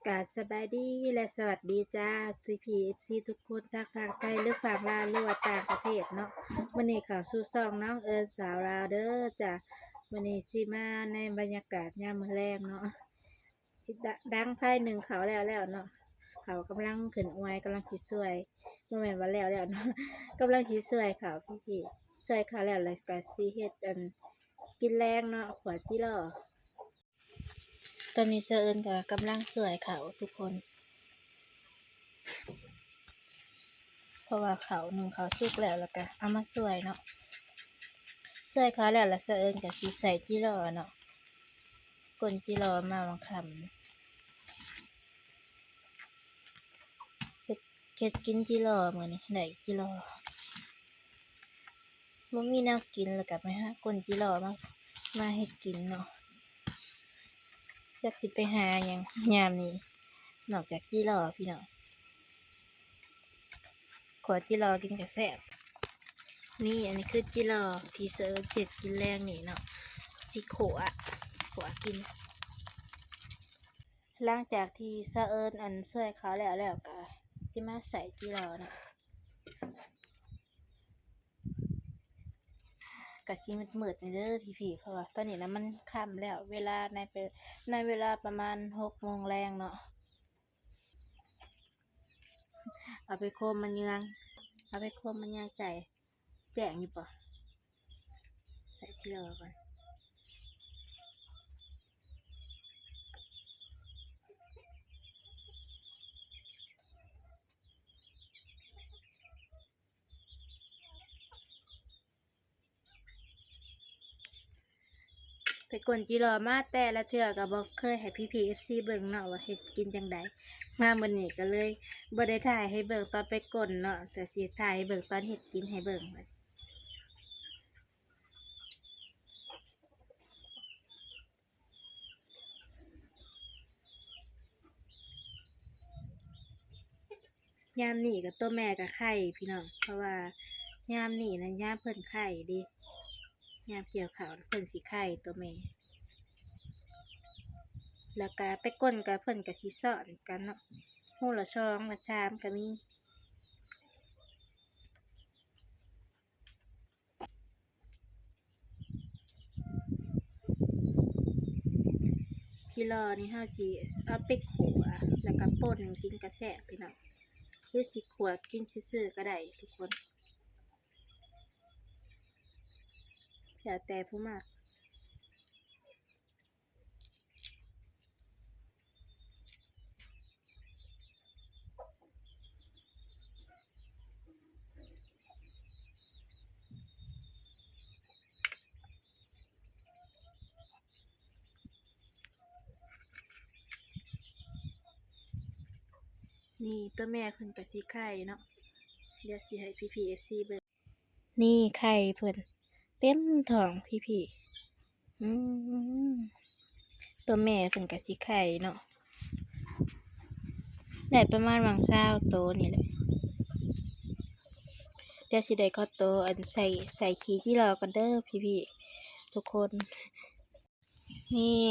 ກາບສະບາຍດີ ແລະ ສະຫວັດດີຈ້າ ພີ່ໆ ເອັຟຊີ ທຸກຄົນ ທັງຝັ່ງໄທ ຫຼື ຝັ່ງລາວ ຫຼືວ່າຕ່າງປະເທດເນາະ. ມື້ນີ້ເຂົ້າສູ່ຊ່ອງນ້ອງເອີນສາວລາວເດີຈ້າ. ມື້ນີ້ຊິມາໃນບັນຍາກາດຍາມມື້ແລງເນາະ. ຊິດ- ດັງໄຟໜຶ້ງເຂົ້າແລ້ວແລ້ວເນາະ. ເຂົ້າກຳລັງຂຶ້ນອວຍ ກຳລັງຊິສວຍ ບໍ່ແມ່ນວ່າແລ້ວແລ້ວເນາະ ກຳລັງຊິສວຍເຂົ້າ ພີ່ໆ ສວຍເຂົ້າແລ້ວ ແລ້ວກໍຊິເຮັດອັນກິນແລງເນາະ ຂົ້ວຈິລໍ. ຕອນນີ້ສາວເອີນກໍກຳລັງສວຍເຂົ້າທຸກຄົນ ເພາະວ່າເຂົ້າໜຶ້ງເຂົ້າສຸກແລ້ວ ແລ້ວກໍເອົາມາສວຍເນາະ. ສວຍເຂົ້າແລ້ວ ແລ້ວສາວເອີນກໍຊິໃສ່ຈິລໍເນາະ. ກົ້ນຈິລໍມາຫວ່າງຄ່ຳ ເຮັດ ເຮັດກິນຈິລໍ ມື້ນີ້ໄດ້ຈິລໍ ບໍ່ມີແນວກິນ ແລ້ວກໍໄປຫາກົ້ນຈິລໍມາ ມາເຮັດກິນເນາະ. ຈັກຊິໄປຫາຫຍັງຍາມນີ້ ນອກຈາກຈິລໍ ພີ່ນ້ອງ. ຂົ້ວຈິລໍກິນກໍແຊບ. ນີ້ ອັນນີ້ຄືຈິລໍທີ່ສາວເອີນຊິເຮັດກິນແລງນີ້ເນາະ ຊິຂົ້ວ ຂົ້ວກິນ. ຫຼັງຈາກທີ່ສາວເອີນອັນສວຍເຂົ້າແລ້ວແລ້ວ ກໍຊິມາໃສ່ຈິລໍເນາະ. ກໍຊິມືດໆ ແດ່ເດີພີ່ໆ ເພາະວ່າຕອນນີ້ນະມັນຄ່ຳແລ້ວ ເວລາໃນ ໃນເວລາປະມານຫົກໂມງແລງເນາະ. ເອົາໄພໂຄມມາເຍືອງ ເອົາໄພໂຄມມາເຍືອງໃສ່ ແຈ້ງຢູ່ບໍ່? ໃສ່ທີລະກ່ອນ. ໄປກົ້ນຈິລໍມາແຕ່ລະເທື່ອກໍບໍ່ເຄີຍໃຫ້ພີ່ໆ ເອັຟຊີ ເບິ່ງເນາະວ່າເຮັດກິນຈັ່ງໃດ. ມາມື້ນີ້ກໍເລີຍບໍ່ໄດ້ຖ່າຍໃຫ້ເບິ່ງຕອນໄປກົ້ນເນາະ ແຕ່ຊິຖ່າຍໃຫ້ເບິ່ງຕອນເຮັດກິນໃຫ້ເບິ່ງ. ຍາມນີ້ກໍຕົວແມ່ກໍໄຂ່ພີ່ນ້ອງ ເພາະວ່າຍາມນີ້ນະຍາມເພິ່ນໄຂ່ເດ້ ຍາມກ່ຽວເຂົ້າເພິ່ນຊິໄຂ່ຕົວແມ່. ແລ້ວກະໄປກົ້ນກະເພິ່ນກະຊິຊ້ອນກັນເນາະ ຮູ້ລະສອງລະສາມກະມີ. ຈິລໍນີ້ເຮົາຊິເອົາໄປຂົ້ວ ແລ້ວກະປົ່ນກິນກະແຊບພີ່ນ້ອງ ຫຼືຊິຂົ້ວກິນຊື່ໆກະໄດ້ທຸກຄົນ ແລ້ວແຕ່ຜູ້ມັກ. ນີ້ຕົວແມ່ເພິ່ນກະຊິໄຂ່ເນາະ ດຽວຊິໃຫ້ພີ່ໆ ເອັຟຊີ ເບິ່ງ. ນີ້ໄຂ່ເພິ່ນເຕັມທ້ອງພີ່ໆ ອືມ ຕົວແມ່ເພິ່ນກະຊິໄຂ່ເນາະ ໄດ້ປະມານຫວ່າງຊາວໂຕນີ້ແຫຼະ. ດຽວຊິໄດ້ຂໍໂຕອັນໃສ່ ໃສ່ຂີ້ຈິລໍກ່ອນເດີພີ່ໆ ທຸກຄົນ. ນີ້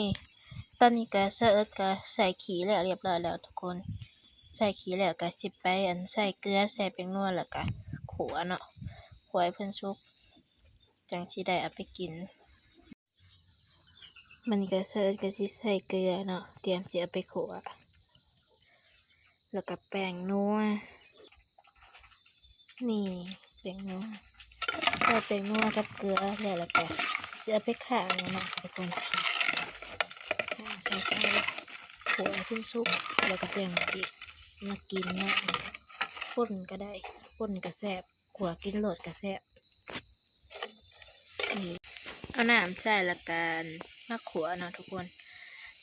ຕອນນີ້ກະສາວເອິດກະໃສ່ຂີ້ແລ້ວຮຽບຮ້ອຍແລ້ວທຸກຄົນ ໃສ່ຂີ້ແລ້ວກະຊິໄປອັນໃສ່ເກືອ ໃສ່ແປ້ງນົວ ແລ້ວກະຂົ້ວເນາະ ຂົ້ວໃຫ້ເພິ່ນສຸກ ຈັ່ງຊິໄດ້ເອົາໄປກິນ. ມັນກະ ສາວເອິດກະຊິໃສ່ເກືອເນາະ ຕຽມຊິເອົາໄປຂົ້ວ ແລ້ວກະແປ້ງນົວ ນີ້ແປ້ງນົວ ໃສ່ແປ້ງນົວກັບເກືອແລ້ວ ແລ້ວກະຊິເອົາໄປຄ້າງເນາະທຸກຄົນ ຄ້າງໃສ່ເຕົາ ຂົ້ວໃຫ້ເພິ່ນສຸກ ແລ້ວກະຈັ່ງຊິມາກິນເນາະ ປົ່ນກະໄດ້ ປົ່ນກະແຊບ ຂົ້ວກິນໂລດກະແຊບ. ນີ້ ເອົານ້ຳໃສ່ແລ້ວກະມາຂົ້ວເນາະທຸກຄົນ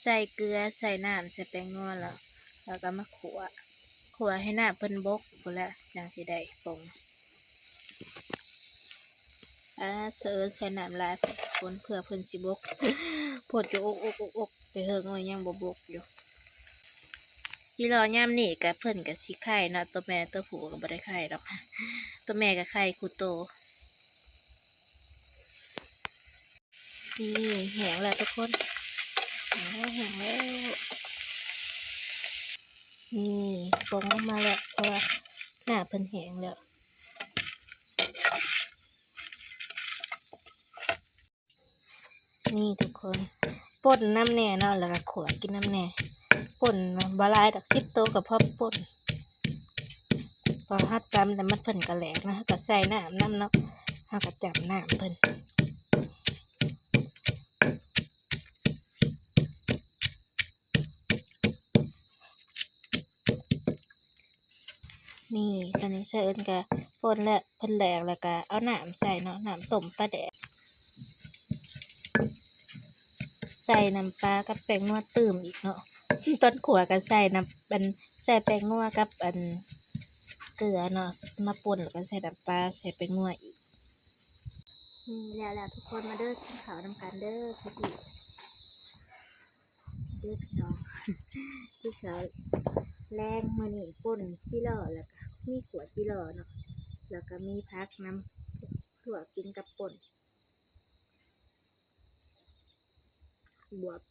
ໃສ່ເກືອ ໃສ່ນ້ຳ ໃສ່ແປ້ງນົວ ແລ້ວ ແລ້ວກະມາຂົ້ວ ຂົ້ວໃຫ້ນ້ຳເພິ່ນບົກພຸ້ນແຫຼະ ຈັ່ງຊິໄດ້ປົງ. ອາ ສາວເອິດໃສ່ນ້ຳຫຼາຍໂພດທຸກຄົນ ເພື່ອເພິ່ນຊິບົກ ໂພດຢູ່ ອົກໆໆໆ ແຕ່ເຫິງແລ້ວຍັງບໍ່ບົກຢູ່. ອີຫຼໍ່ຍາມນີ້ກະເພິ່ນກະຊິໄຂ່ເນາະ ຕົວແມ່ຕົວຜູ້ກະບໍ່ໄດ້ໄຂ່ດອກ ຕົວແມ່ກະໄຂ່ຄູ່ໂຕ. ນີ້ແຫ້ງແລ້ວທຸກຄົນ ໂອ້ ແຫ້ງແລ້ວ ນີ້ ປ່ອງອອກມາແລ້ວ ເພາະວ່ານ້ຳເພິ່ນແຫ້ງແລ້ວ. ນີ້ທຸກຄົນ ປົ່ນນຳແດ່ເນາະ ແລ້ວກໍຂົ້ວກິນນຳແດ່. ປົ່ນບໍ່ຫຼາຍດອກ ສິບໂຕກໍພໍປົ່ນ ເພາະເຮົາຕຳແລ້ວມັນ ເພິ່ນກໍແຫຼກເນາະ. ເຮົາກໍໃສ່ນ້ຳນຳເນາະ ເຮົາກໍຈ້ຳນ້ຳເພິ່ນ. ນີ້ ຕອນນີ້ສາວເອິນກະປົ່ນແລ້ວ ເພິ່ນແຫຼກແລ້ວກະເອົານ້ຳໃສ່ເນາະ ນ້ຳຕົ້ມປາແດກ ໃສ່ນ້ຳປາກັບແປ້ງນົວຕື່ມອີກເນາະ. ຕອນຂົ້ວກະໃສ່ນ້ຳ ອັນ ໃສ່ແປ້ງນົວກັບ ອັນ ເກືອເນາະ ມາປົ່ນແລ້ວກະໃສ່ນ້ຳປາ ໃສ່ແປ້ງນົວອີກ. ນີ້ແລ້ວໆ ທຸກຄົນ ມາເດີ ກິນເຂົ້ານຳກັນເດີ ເດີພີ່ນ້ອງ ກິນເຂົ້າແລງ. ມື້ນີ້ປົ່ນຈີ່ລໍ ແລ້ວກະມີຂົ້ວຈີ່ລໍເນາະ ແລ້ວກະມີຜັກນຳ ລວກກິນກັບປົ່ນບວບ.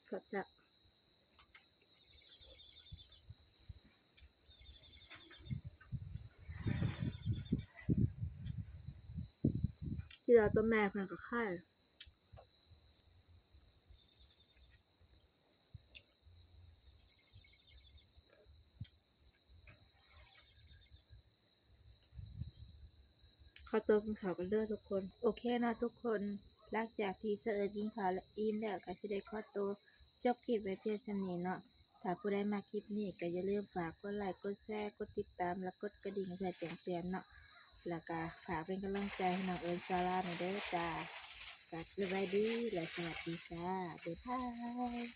ແຊບໆ ທີ່ວ່າຕົວແມ່ເພິ່ນກໍຂາຍ. ຂໍຕົວກິນເຂົ້າກ່ອນເດີທຸກຄົນ. ໂອເຄເນາະທຸກຄົນ ຫຼັງຈາກທີ່ສາວເອິນກິນເຂົ້າແລ້ວ ອີ່ມແລ້ວ ກໍຊິໄດ້ຂໍຕົວຈົບຄລິບໄວ້ພຽງສ່ຳນີ້ເນາະ. ຖ້າຜູ້ໃດມັກຄລິບນີ້ ກໍຢ່າລືມຝາກກົດໄລ ກົດແຊ ກົດຕິດຕາມ ແລະ ກົດກະດິ່ງເພື່ອແຈ້ງເຕືອນເນາະ. ແລ້ວກໍຝາກເປັນກຳລັງໃຈໃຫ້ນ້ອງເອິນສາລາແດ່ເດີຈ້າ. ກໍສະບາຍດີ ແລະ ສະຫວັດດີຈ້າ. ບາຍບາຍ.